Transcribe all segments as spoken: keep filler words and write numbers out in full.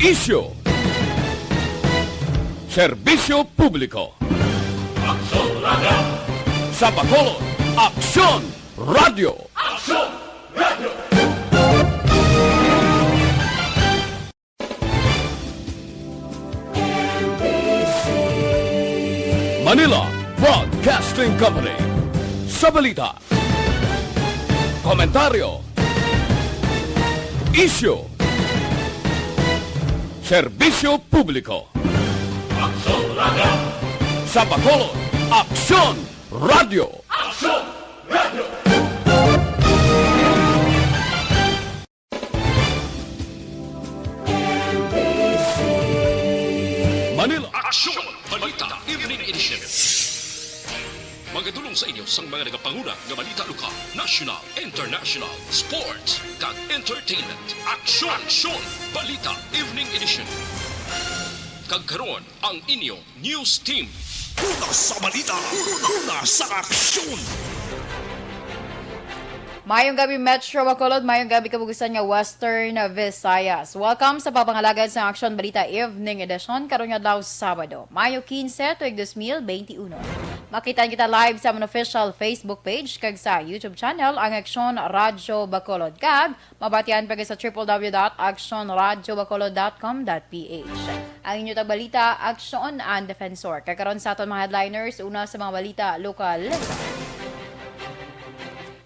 Isyu. Serbisyo publiko. Aksyon Radio. Sa Bacolod, Aksyon Radio. Aksyon Radio. Manila Broadcasting Company. Sa balita, komentaryo, isyu, serbisyo publiko. Aksyon Radio. Sa Bacolod, Aksyon Radio. Aksyon Radio. Manila. Aksyon! Balita Evening Edition. Magadulong sa inyo sang mga nagapanguna nga balita lokal, national, international, sports, kag entertainment. Aksyon! Aksyon! Balita Evening Edition. Kag karon, ang inyo news team. Una sa balita, una sa aksyon. Mayong gabi, Metro Bacolod. Mayong gabi, kabugusan nga Western Visayas. Welcome sa pagpangalagad sa Aksyon Balita Evening Edition karong adlaw, Sabado, Mayo quince, tuig dos mil veintiuno. Makitaan kita live sa amon official Facebook page kag sa YouTube channel, ang Aksyon Radyo Bacolod, kag mabatian pa sa triple w dot aksyon radyo bacolod dot com dot p h. Ang inyo tagbalita, Aksyon and Defensor. Kag karon sa aton mga headliners, una sa mga balita lokal.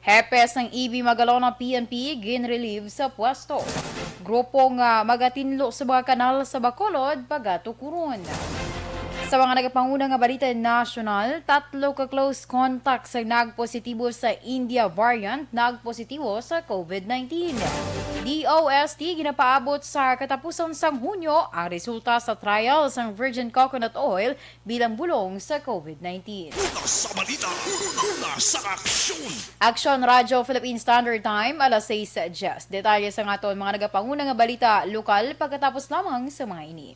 Hepe sang E B Magalona P N P ginrelieve sa pwesto. Grupo nga magatinlo sa mga kanal sa Bacolod pagatukuron. Sa mga nagapanguna nga balita nasyonal, tatlo ka close contacts ang nagpositibo sa India variant nagpositibo sa COVID nineteen. D O S T ginapaabot sa katapusan sang Hunyo ang resulta sa trial sang virgin coconut oil bilang bulong sa COVID nineteen. Una sa balita, una sa aksyon. Aksyon Radyo Philippine Standard Time, alas sais diyes. Detalye sa aton mga nagapanguna nga balita lokal pagkatapos lamang sa mga ini.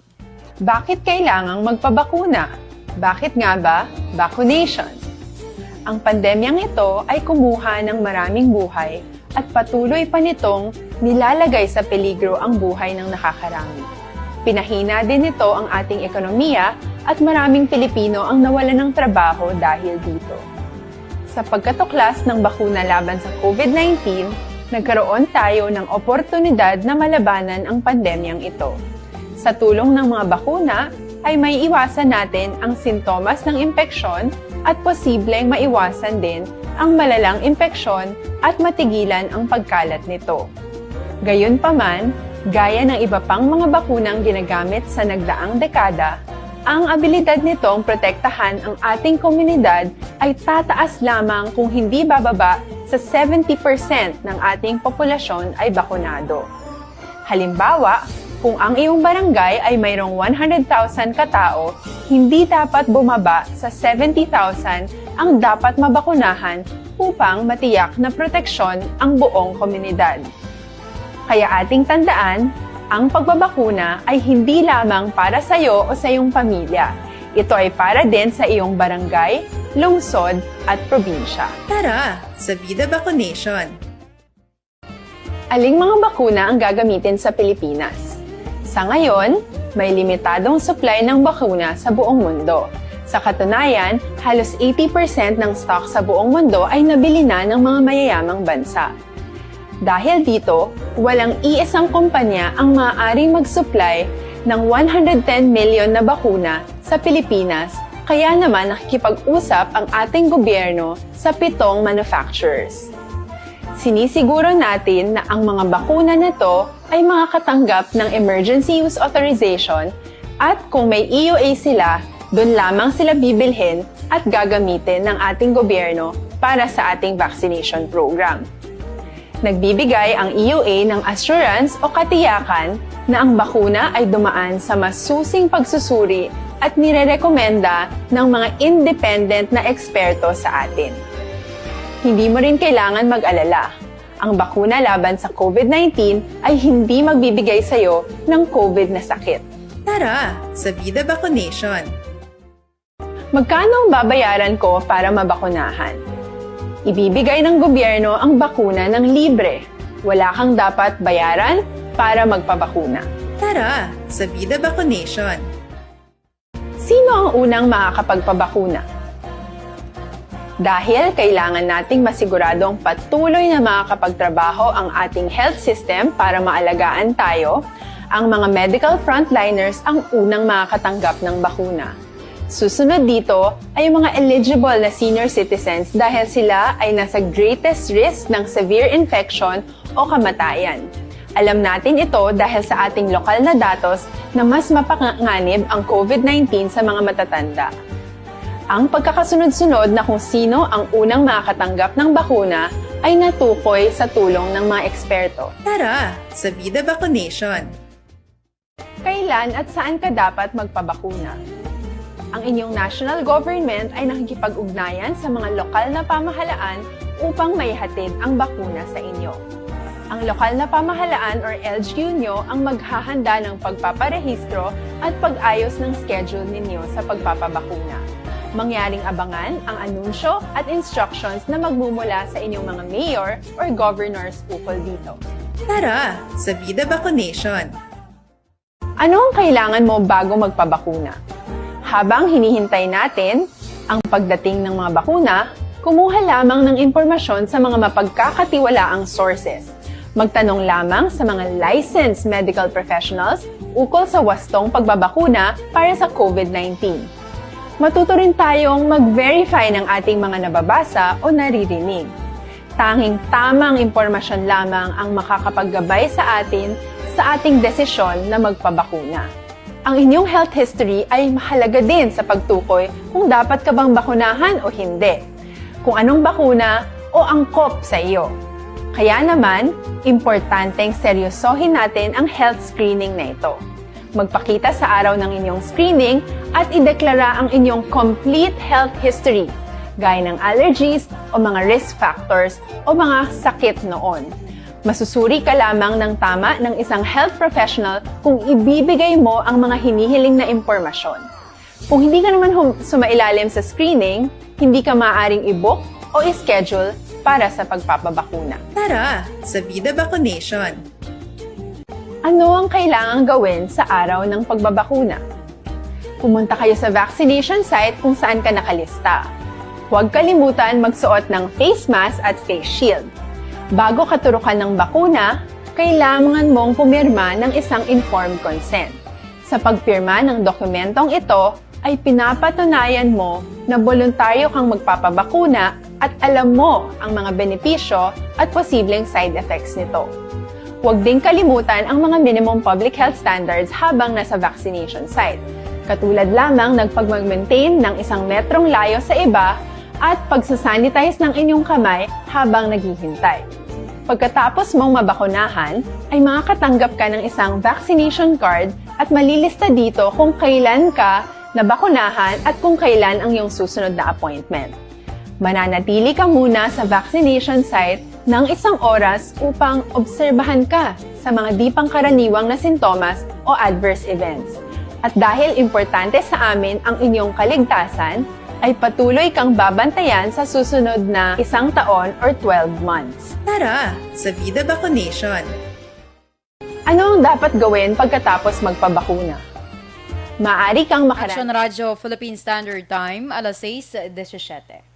Bakit kailangang magpabakuna? Bakit nga ba vaccination? Ang pandemyang ito ay kumuha ng maraming buhay at patuloy pa nitong nilalagay sa peligro ang buhay ng nakakarami. Pinahina din nito ang ating ekonomiya at maraming Pilipino ang nawalan ng trabaho dahil dito. Sa pagkatuklas ng bakuna laban sa COVID nineteen, nagkaroon tayo ng oportunidad na malabanan ang pandemyang ito. Sa tulong ng mga bakuna, ay may iwasan natin ang sintomas ng impeksyon at posibleng maiwasan din ang malalang impeksyon at matigilan ang pagkalat nito. Gayunpaman, gaya ng iba pang mga bakunang ginagamit sa nagdaang dekada, ang abilidad nitong protektahan ang ating komunidad ay tataas lamang kung hindi bababa sa seventy percent ng ating populasyon ay bakunado. Halimbawa, kung ang iyong barangay ay mayroong one hundred thousand ka tawo, hindi dapat bumaba sa seventy thousand ang dapat mabakunahan upang matiyak na proteksyon ang buong komunidad. Kaya ating tandaan, ang pagbabakuna ay hindi lamang para sa iyo o sa iyong pamilya. Ito ay para din sa iyong barangay, lungsod, at probinsya. Tara, sa Vida Vaccination! Aling mga bakuna ang gagamitin sa Pilipinas? Sa ngayon, may limitadong supply ng bakuna sa buong mundo. Sa katunayan, halos eighty percent ng stock sa buong mundo ay nabili na ng mga mayayamang bansa. Dahil dito, walang iisang kumpanya ang maaaring mag-supply ng one hundred ten million na bakuna sa Pilipinas, kaya naman nakikipag-usap ang ating gobyerno sa pitong manufacturers. Sinisiguro natin na ang mga bakuna na to ay makakatanggap ng emergency use authorization at kung may E U A sila, doon lamang sila bibilhin at gagamitin ng ating gobyerno para sa ating vaccination program. Nagbibigay ang E U A ng assurance o katiyakan na ang bakuna ay dumaan sa masusing pagsusuri at nirerekomenda ng mga independent na eksperto sa atin. Hindi mo rin kailangan mag-alala. Ang bakuna laban sa COVID nineteen ay hindi magbibigay sa iyo ng COVID na sakit. Tara, sa Vida Vaccination! Magkano ang babayaran ko para mabakunahan? Ibibigay ng gobyerno ang bakuna ng libre. Wala kang dapat bayaran para magpabakuna. Tara sa Vida Bakunation! Sino ang unang makakapagpabakuna? Dahil kailangan nating masiguradong patuloy na makakapagtrabaho ang ating health system para maalagaan tayo, ang mga medical frontliners ang unang makakatanggap ng bakuna. Susunod dito ay ang mga eligible na senior citizens dahil sila ay nasa greatest risk ng severe infection o kamatayan. Alam natin ito dahil sa ating lokal na datos na mas mapanganib ang COVID nineteen sa mga matatanda. Ang pagkakasunod-sunod na kung sino ang unang makakatanggap ng bakuna ay natukoy sa tulong ng mga eksperto. Tara sa Vida Bakunation! Kailan at saan ka dapat magpabakuna? Ang inyong national government ay nakikipag-ugnayan sa mga lokal na pamahalaan upang maihatid ang bakuna sa inyo. Ang lokal na pamahalaan or L G U nyo ang maghahanda ng pagpaparehistro at pag-ayos ng schedule ninyo sa pagpapabakuna. Mangyaring abangan ang anunsyo at instructions na magmumula sa inyong mga mayor or governors ukol dito. Tara sa Vida Bakunation! Ano ang kailangan mo bago magpabakuna? Habang hinihintay natin ang pagdating ng mga bakuna, kumuha lamang ng impormasyon sa mga mapagkakatiwalaang sources. Magtanong lamang sa mga licensed medical professionals ukol sa wastong pagbabakuna para sa COVID nineteen. Matuto rin tayong mag-verify ng ating mga nababasa o naririnig. Tanging tamang impormasyon lamang ang makakapaggabay sa atin sa ating desisyon na magpabakuna. Ang inyong health history ay mahalaga din sa pagtukoy kung dapat ka bang bakunahan o hindi, kung anong bakuna o angkop sa iyo. Kaya naman, importanteng seryosohin natin ang health screening na ito. Magpakita sa araw ng inyong screening at ideklara ang inyong complete health history, gaya ng allergies o mga risk factors o mga sakit noon. Masusuri ka lamang ng tama ng isang health professional kung ibibigay mo ang mga hinihiling na impormasyon. Kung hindi ka naman hum- sumailalim sa screening, hindi ka maaaring i-book o i-schedule para sa pagpapabakuna. Tara sa Vida Bakunation! Ano ang kailangang gawin sa araw ng pagbabakuna? Pumunta kayo sa vaccination site kung saan ka nakalista. Huwag kalimutan magsuot ng face mask at face shield. Bago katurukan ng bakuna, kailangan mong pumirma ng isang informed consent. Sa pagpirma ng dokumentong ito, ay pinapatunayan mo na boluntaryo kang magpapabakuna at alam mo ang mga benepisyo at posibleng side effects nito. Huwag ding kalimutan ang mga minimum public health standards habang nasa vaccination site, katulad lamang ng pagmag-maintain ng isang metrong layo sa iba at pagsasanitize ng inyong kamay habang naghihintay. Pagkatapos mong mabakunahan, ay makakatanggap ka ng isang vaccination card at malilista dito kung kailan ka nabakunahan at kung kailan ang iyong susunod na appointment. Mananatili ka muna sa vaccination site ng isang oras upang obserbahan ka sa mga di pangkaraniwang na sintomas o adverse events. At dahil importante sa amin ang inyong kaligtasan, ay patuloy kang babantayan sa susunod na isang taon or twelve months. Tara sa Vida Bakunation! Ano ang dapat gawin pagkatapos magpabakuna? Maaari kang makaran- Action Radio Philippine Standard Time, alas sais disisiete.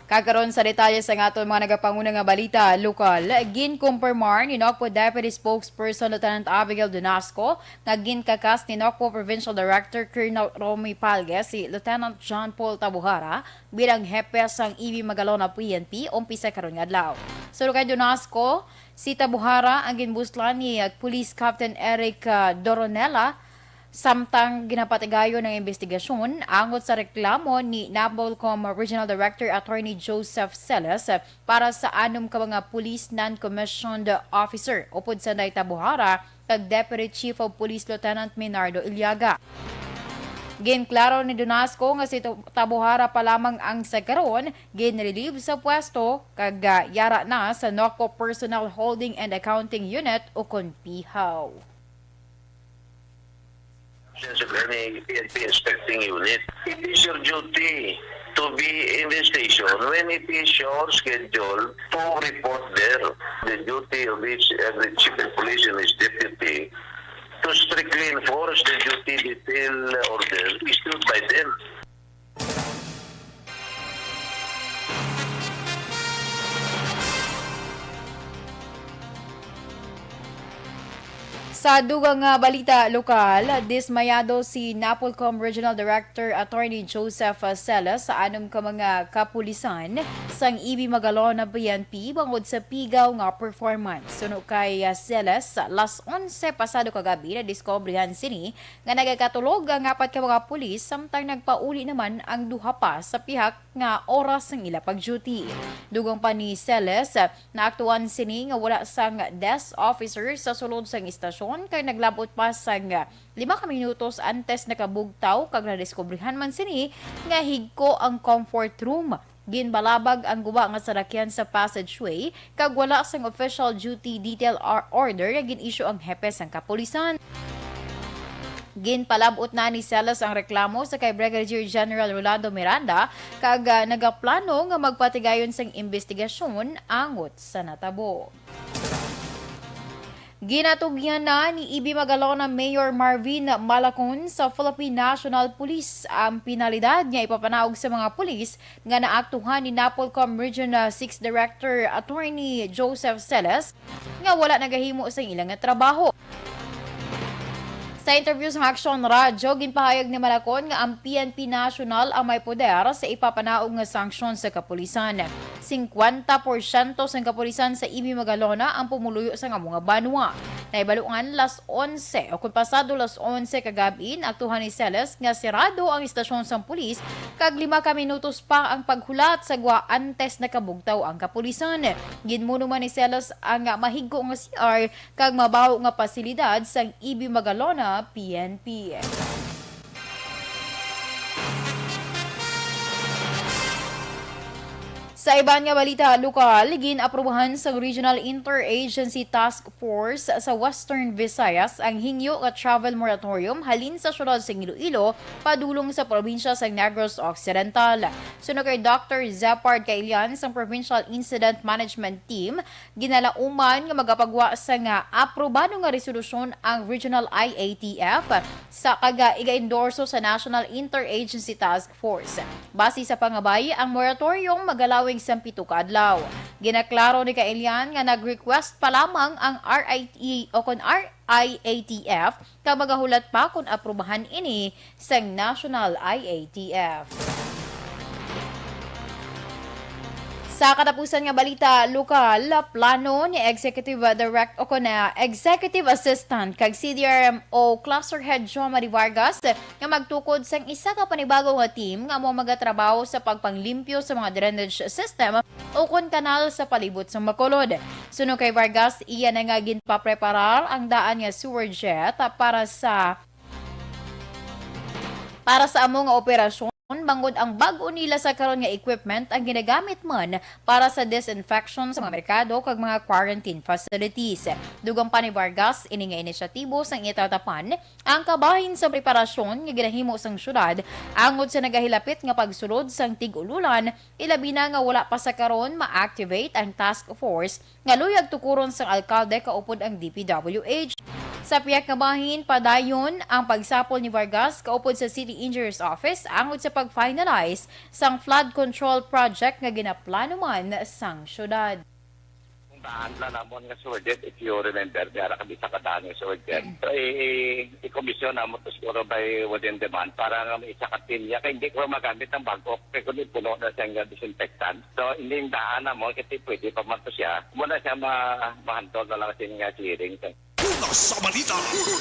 Kag karon sa detalye sa aton mga nagapanguna nga balita lokal, ginkumpirmar ni Nocpo Deputy Spokesperson Lieutenant Abigail Donasco nga ginkakas ni Nocpo Provincial Director Colonel Romy Palgue si Lieutenant John Paul Tabuhara bilang hepe sang E B Magalona P N P umpisa karon nga adlaw. Suno kay Donasco, si Tabuhara ang ginbuslan ni Police Captain Eric, ah, Doronela, samtang ginapatigayon ang imbestigasyon angot sa reklamo ni Napolcom Regional Director Attorney Joseph Celes para sa anom ka mga police non-commissioned officer upod sanday Tabuhara kag Deputy Chief of Police Lieutenant Minardo Iliaga. Ginklaro ni Donasco nga si Tu-, Tabuhara pa lamang ang sa karon ginrelieve sa pwesto kag, ah, yara na sa Nocpo Personnel Holding and Accounting Unit ukon pihaw. Absence of any P N P inspecting unit. It is your duty to be in the station when it is your schedule to report there. The duty of each, uh, the chief of police and his deputy to strictly enforce the duty detail order issued by them. Sa dugang nga balita lokal, dismayado si NAPOLCOM Regional Director Attorney Joseph Celes sa anom ka mga kapulisan sang E B Magalona P N P bangod sa pigaw nga performance. Suno kay, ah, Celes, las onse pasado kagabi nadiskobrehan sini nga nagakatulog ang apat ka mga pulis samtang nagpauli naman ang duha pa sa pihak nga oras sang ila pag-duty. Dugang pa ni Celes, naaktuhan sini nga wala sang desk officer sa sulod sang istasyon kay naglabot pa sang lima ka minutos antes nakabugtaw kag nadiskubrihan man sini nga higko ang comfort room. Ginbalabag ang guba nga salakyan sa passageway kag wala sang official duty detail or order nga gin-issue ang hepe sang kapulisan. Ginpalab-ot na ni Celes ang reklamo sa kay Brigadier General Rolando Miranda kag, ah, nagaplano nga magpatigayon sang imbestigasyon angot sa natabo. Ginatugyan na ni E B Magalona Mayor Marvin Malacon sa Philippine National Police ang penalidad nga ipapanaog sa mga pulis nga naaktuhan ni NAPOLCOM Region six Director Attorney Joseph Celes nga wala nagahimo sa ila nga trabaho. Sa interview sa Aksyon Radyo, ginpahayag ni Malacon nga ang P N P National ang may poder sa ipapanaog nga sanksyon sa kapulisan. Singkwenta porsyento sang kapulisan sa E B Magalona ang pumuluyo sa amo nga banwa. Nahibaluan las onse o kon pasado las onse kagabi, naaktuhan ni Celes nga sirado ang istasyon sang pulis kag lima ka minutos pa ang paghulat sa gwa antes nakabugtaw ang kapulisan. Ginmuno man ni Celes ang mahigko nga C R kag mabaho nga pasilidad sang E B Magalona P N P. Sa iban nga balita lokal, gin-aprubahan sang Regional Interagency Task Force sa Western Visayas ang hingyo nga travel moratorium halin sa siyudad sang Iloilo padulong sa probinsya sang Negros Occidental. Suno kay Doctor Zepard Kailian sang Provincial Incident Management Team, ginalauman nga magapagwa sang aprobado nga resolusyon ang Regional I A T F sa kag iga-endorso sa National Interagency Task Force. Base sa pangabay, ang moratorium magalawig sang pito ka adlaw. Ginaklaro ni Kailian nga nag-request pa lamang ang R I T o kon R I A T F kag magahulat pa kon aprubahan ini sang National I A T F. Sa katapusan nga balita lokal, plano ni Executive Direct o kon, ah, Executive Assistant kag C D R M O Cluster Head Jomari Vargas nga magtukod sang isa ka panibago nga team nga amo magatrabaho sa pagpanglimpyo sa mga drainage system o kon kanal sa palibot sang Bacolod. Suno kay Vargas, iya na nga ginpapreparar ang daan nga sewer jet para sa para sa amo nga operasyon, bangod ang bag-o nila sa karon nga equipment ang ginagamit man para sa disinfection sa mga merkado kag mga quarantine facilities. Dugang pa ni Vargas, ini nga inisyatibo sang itatapan ang kabahin sa preparasyon nga ginahimo sang syudad angot sa nagahilapit nga pagsulod sang tig-ululan, ilabi na nga wala pa sa karon ma-activate ang task force nga luyag tukuron sang alkalde kaupod ang D P W H. Sa pihak nga bahin, padayon ang pagsapol ni Vargas kaupod sa City Engineers Office angot sa pag-finalize sang flood control project nga ginaplano man sang syudad. Ang daan na namon nga sewer jet, if you remember, may ara kami sa kadaan nga sewer jet. So, i-, i-, i-commission namo to siguro by within the month para nga may isa ka team niya. Kaya hindi ko magamit ang bag-o kay kundi puno na siya nga disinfectant. So, hindi yung daan namo kasi pwede pa man to siya. Muna siya ma-, ma-handle na lang siya nga clearing. Una sa balita,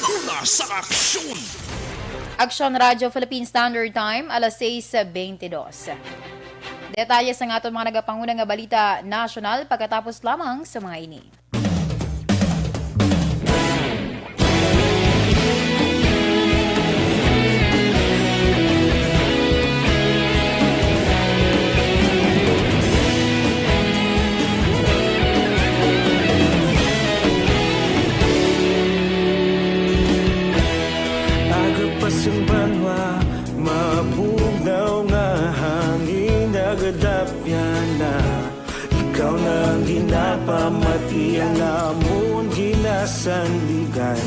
una sa aksyon. Aksyon Radyo Philippine Standard Time, alas sais beintidos. Detalye sa aton mga nagapanguna nga balita nasyonal pagkatapos lamang sa mga ini. Agapas ang banwa, mabugnaw nga hangin. Napamati ang amon ginasandigan.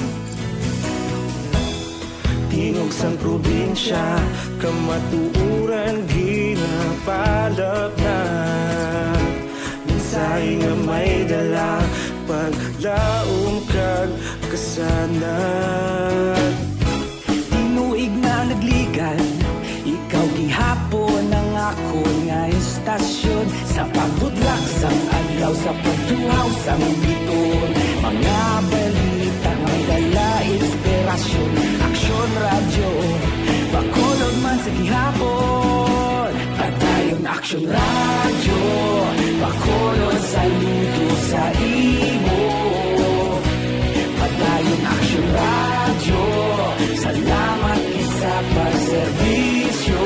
Tingog sang probinsya, kamatuoran ginapalapnag. Mensahe nga may dala, paglaom kag kasanag. Tinuig na nagligan, ikaw gihapon ang akon nga istasyon. Sa pagbudlak sang adlaw, sa pagtuhaw sang bituon, mga balita may dala inspirasyon. Aksyon Radyo, Bacolod man sa gihapon. Padayon Aksyon Radyo, Bacolod, saludo sa imo. Padayon Aksyon Radyo, salamat gid sa pagserbisyo.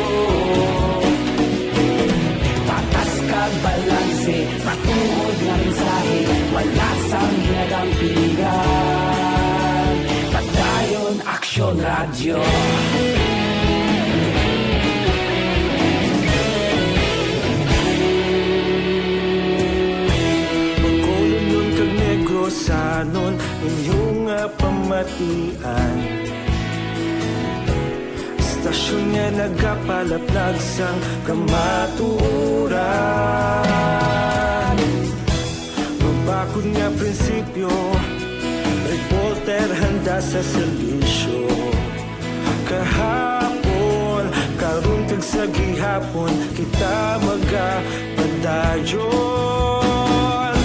Patas kag balanse, matuod nga mensahe, wala sang ginadampigan. Padayon Aksyon Radyo. Bacolodnon kag Negrosanon, inyo nga pamatian. Istasyon nga nagapalaplag sang kamatuoran. Mabakod nga prinsipyo, reporter handa sa serbisyo. Kahapon, karon kag sa gihapon, kita magapadayon.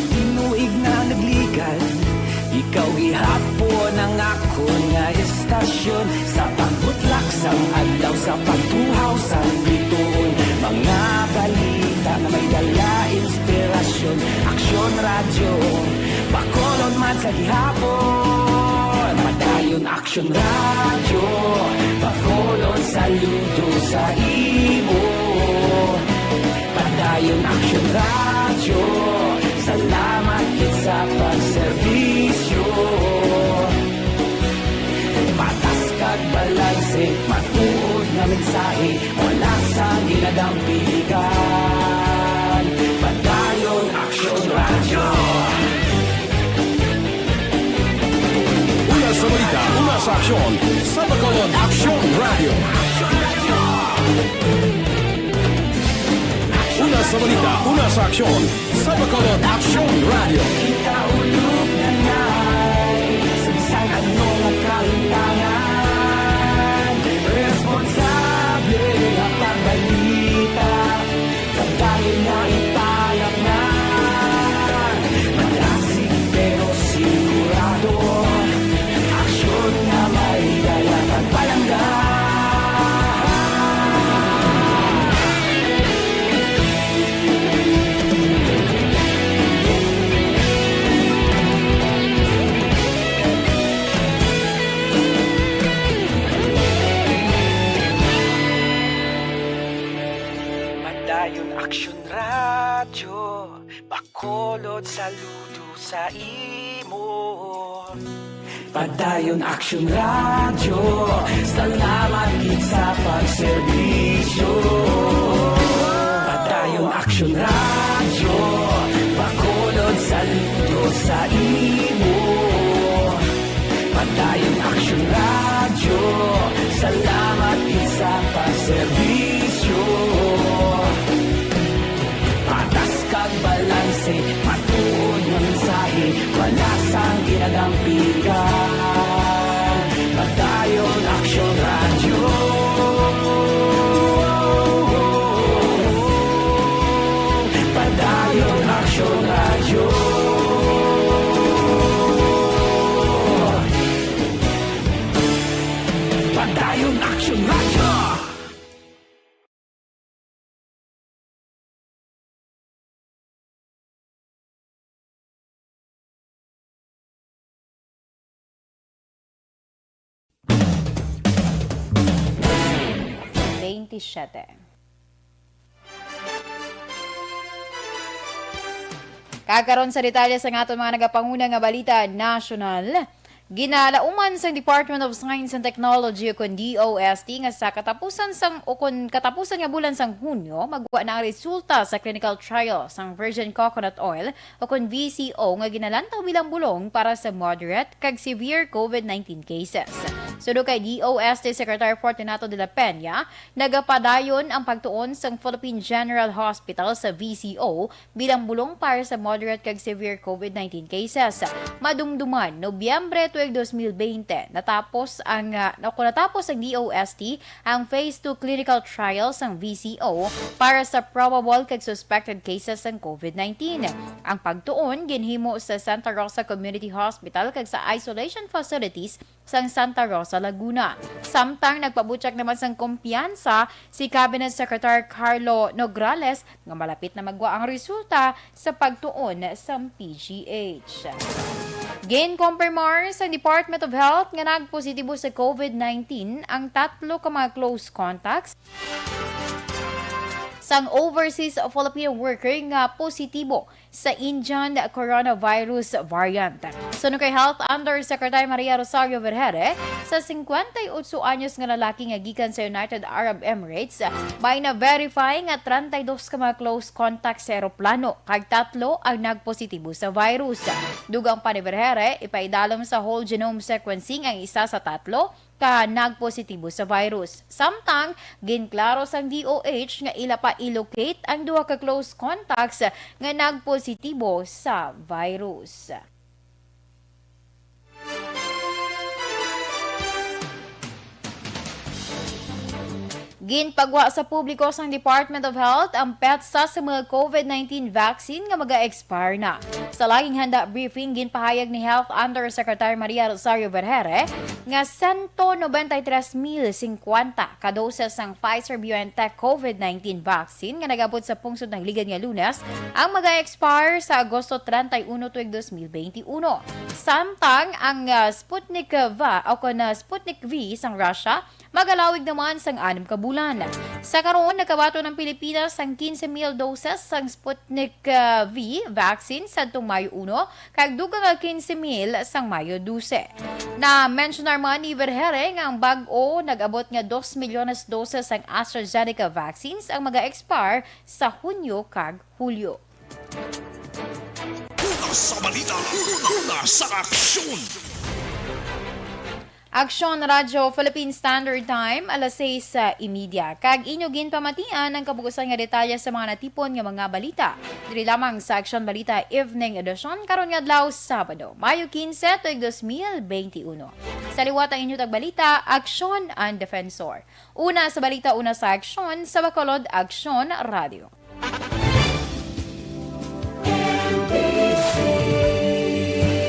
Tinuig na nagligan, ikaw gihapon ang akon nga istasyon. Sa pagbutlak sang adlaw, sa pagtuhaw sang bituon, mga balita nga may dala inspirasyon. Aksyon Radyo, Bacolod man sa gihapon. Padayon Aksyon Radyo, Bacolod, saludo sa imo. Padayon Aksyon Radyo, salamat gid sa pagserbisyo. Patas kag balanse, matuod nga mensahe, wala sang ginadampigan. Padayon Aksyon Radyo. Una sa balita, una sa aksyon, sa Bacolod Aksyon Radyo. Una sa balita, una sa aksyon, sa Bacolod Aksyon Radyo. Kita ulog na nay, sa bisan ano nga kahimtangan, responsable nga pagbalita, kag dayon nga ipalapngan. Madasig pero sigurado, aksyon nga may dala kag palangga. Padayon Aksyon Radyo, Bacolod, saludo sa imo. Padayon Aksyon Radyo, salamat gid sa pagserbisyo. Padayon Aksyon Radyo, Bacolod, saludo sa imo. Padayon Aksyon Radyo, salamat gid sa pagserbisyo. Patas kag balanse, matuod nga mensahe, wala sang ginadampigan. Padayon Aksyon Radyo. Padayon Aksyon Radyo. Padayon Aksyon Radyo. Veintisiete. Kag karon sa detalye sang aton mga nagapanguna nga balita nasyonal. Ginalauman sang Department of Science and Technology, ukon D O S T, nga sa katapusan sang, ukon katapusan nga bulan sang Hunyo, magwa na ang resulta sa clinical trial sang virgin coconut oil, ukon V C O, nga ginalantaw bilang bulong para sa moderate kag severe COVID nineteen cases. Suno kay D O S T Secretary Fortunato de la Peña, nagapadayon ang pagtuon sang Philippine General Hospital sa V C O bilang bulong para sa moderate kag severe COVID nineteen cases. Madumduman, Nobyembre tuig dos mil bente, natapos ang, ah, naku, natapos ang D O S T ang phase two clinical trial sang V C O para sa probable kag suspected cases sang COVID nineteen. Ang pagtuon ginhimo sa Santa Rosa Community Hospital kag sa isolation facilities sang Santa Rosa, Laguna. Samtang nagpabutyag naman sang kumpiyansa si Cabinet Secretary Carlo Nograles nga malapit na magwa ang resulta sa pagtuon sang P G H. Ginkompirmar sa Department of Health nga nagpositibo sa COVID nineteen ang tatlo ka mga close contacts sang overseas Filipino worker nga positibo sa Indian coronavirus variant. Suno kay Health Undersecretary Maria Rosario Vergere, sa singkwenta y otso anyos nga lalaki nga gikan sa United Arab Emirates, may na-verify nga treinta y dos ka mga close contacts sa eroplano, kag tatlo ang nagpositibo sa virus. Dugang pa ni Vergere, ipaidalom sa whole genome sequencing ang isa sa tatlo ka nagpositibo sa virus. Samtang, ginklaro sang D O H nga ila pa i-locate ang duha ka close contacts nga nagpositibo sa virus. Ginpagwa sa publiko sang Department of Health ang petsa sa mga COVID nineteen vaccine nga maga-expire na. Sa laging handa briefing, ginpahayag ni Health Undersecretary Maria Rosario Vergere nga sento nobenta y tres mil singkwenta ka doses sang Pfizer-BioNTech COVID nineteen vaccine nga nag-abot sa pungsod nagligad nga Lunes ang maga-expire sa Agosto treinta y uno tuig dos mil benti uno. Samtang ang, ah, Sputnik V, o kon, ah, Sputnik V sang Russia, magalawig naman sang anom ka bulan. Sa karon, nakabaton ang Pilipinas sang quince mil doses sang Sputnik, ah, V vaccine sadtong Mayo uno, kag dugang nga quince mil sang Mayo dose. Na-mensionar man ni Vergere nga ang bag-o nag-abot nga dos milyones doses sang AstraZeneca vaccines ang maga-expire sa Hunyo kag Hulyo. Una sa balita, una sa aksyon. Aksyon Radyo Philippine Standard Time, alas sais y media. Kag inyo ginpamatian ang kabugusan nga detalye sa mga natipon nga mga balita. Diri lamang sa Aksyon Balita Evening Edition karon nga adlaw, Sabado, Mayo quince, tuig dos mil benti uno. Sa liwat ang inyo tagbalita, Aksyon and Defensor. Una sa balita, una sa aksyon, sa Bacolod, Aksyon Radyo.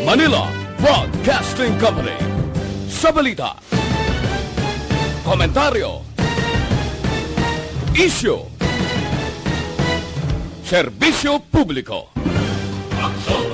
Manila Broadcasting Company. Sa balita, komentaryo, isyu, serbisyo publiko. Aksyon